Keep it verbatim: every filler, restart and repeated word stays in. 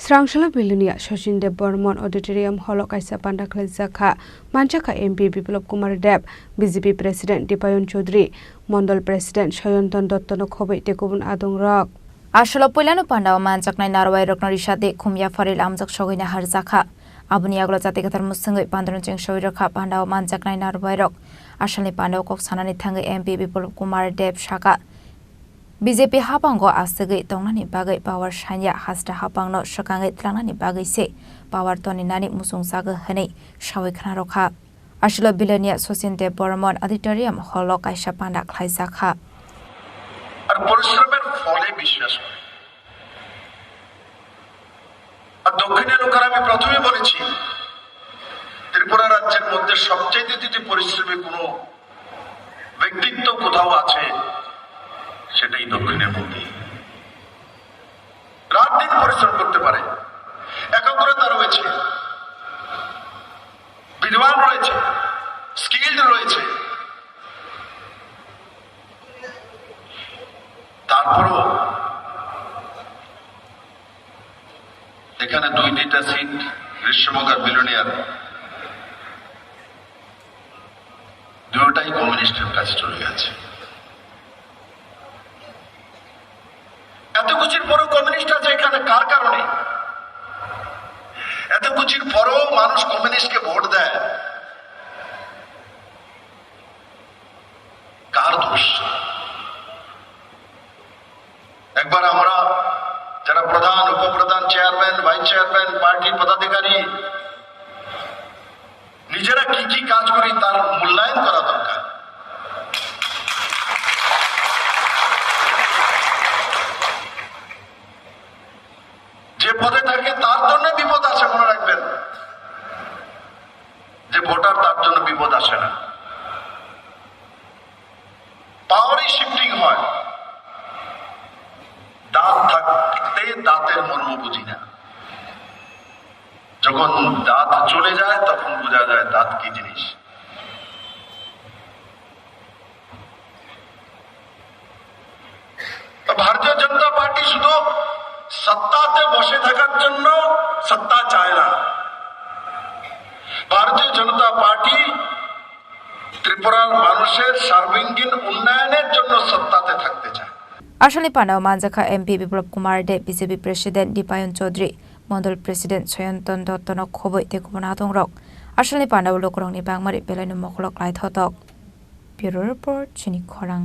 Thrangshalo Bilonia Sachin Dev Bormon Auditorium Hall o kaisa panda khlaijak kha. Manjakha M P Biplab Kumar Dev, B J P President Dipayon Chaudhary, Mondol President Sayantan Dottono khobwi tei kubun adongrok. Asolo puilano pandao manjaknai narwai rokno risate khumya pharil amjak sogwina harjakha. Aboni yagulo jati kathar musungwi pandano chengsawi rokha pandao manjaknai narwai rok. Asalni pandao kok sanani thangwi M P Biplab Kumar Dev saka, B J P hapango aswgwi tongnani bagwi power sanya hasta hapangno swkangwi tlangnani bagwi se power toni nani muchungjago hwnwi sawi khna rokha. Asilo Bilonia Sachin Dev Bormon Auditorium Hall o kaisa panda khlaijak kha. আর পরিশ্রমের ফলে বিশ্বাস করে। আর দক্ষিণের লোকেরা আমি প্রথমে বলেছি, ত্রিপুরা রাজ্যের মধ্যে সবচাইতে যদি পরিশ্রমী কোনো ব্যক্তিত্ব কোথাও আছে, সেটাই দক্ষিণের মধ্যে। রাত দিন পরিশ্রম করতে পারে, একাগ্রতা রয়েছে, বিদ্বান রয়েছে, স্কিল্ড রয়েছে। তারপরও এখানে দুই তিনটা সিট গ্রীষ্মমোখী বিলোনিয়ার দুটোটাই কমিউনিস্টের কাছে চলে গেছে। এত কিছুর পরও কমিউনিস্ট আছে এখানে কার কারণে? এত কিছুর পরও মানুষ কমিউনিস্টকে ভোট দেয়, কার দোষ? একবার আমরা যারা প্রধান, উপপ্রধান, চেয়ারম্যান, ভাইস চেয়ারম্যান, পার্টির পদাধিকারী, নিজেরা কি কি কাজ করি তার মূল্যায়ন করা দরকার। যে পদে থাকে তার জন্য বিপদ আসে, মনে রাখবেন, যে ভোটার তার জন্য বিপদ আসে না। পাওয়ারই শিফটিং হয়। দাঁত থাকতে দাঁতের মর্ম বুঝি না, যখন দাঁত চলে যায় তখন বোঝা যায় দাঁত কি জিনিস। তো ভারতীয় জনতা পার্টি শুধু সত্তাতে বসে থাকার জন্য সত্তা চায় না। ভারতীয় জনতা পার্টি ত্রিপুরার মানুষের সার্বাঙ্গীন উন্নয়নের জন্য সত্তাতে থাকতে চায়। Asalni pandao manjakha M P Biplab Kumar Dev, B J P President Dipayon Chaudhary, Mondol President Sayantan Dottono khobwi tei kubun adongrok. Asalni pandao lukurokni bangmari belaino mokolok lai thotok. Bureau Report, Chini Khorang.